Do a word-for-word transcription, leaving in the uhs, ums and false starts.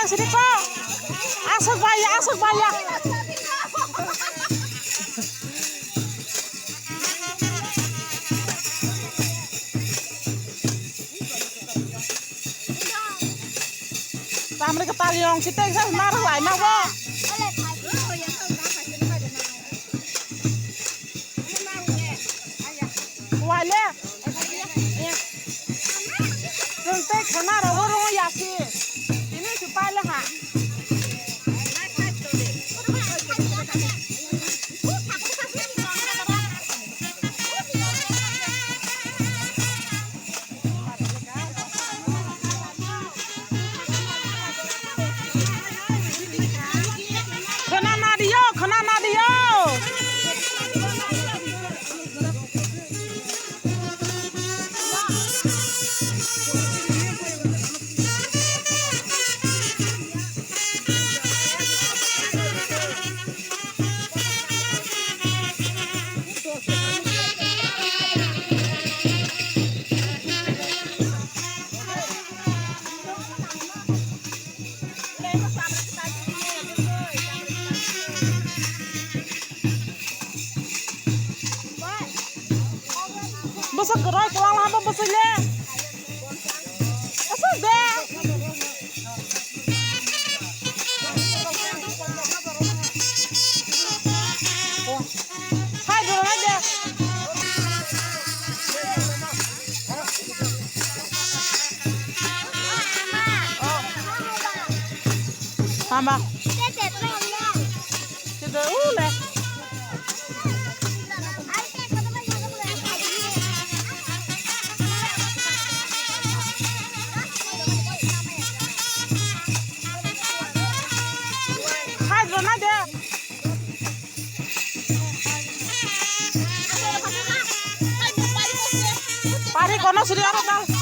Sini ko. Asok baya, asok baya. Tamri ke tali ong siteng sa naru lai ma bo. Wale. Tong tei khana rogo rogo yasi. Tini si pale ha. Khana nadio, khana nadio. Bwswk kwrwi kwlwng lama bwswk le. Aswk de. Sai doro nai de. Mama. Tete, ule. Hai, dona de. Pari kono suri aro dal.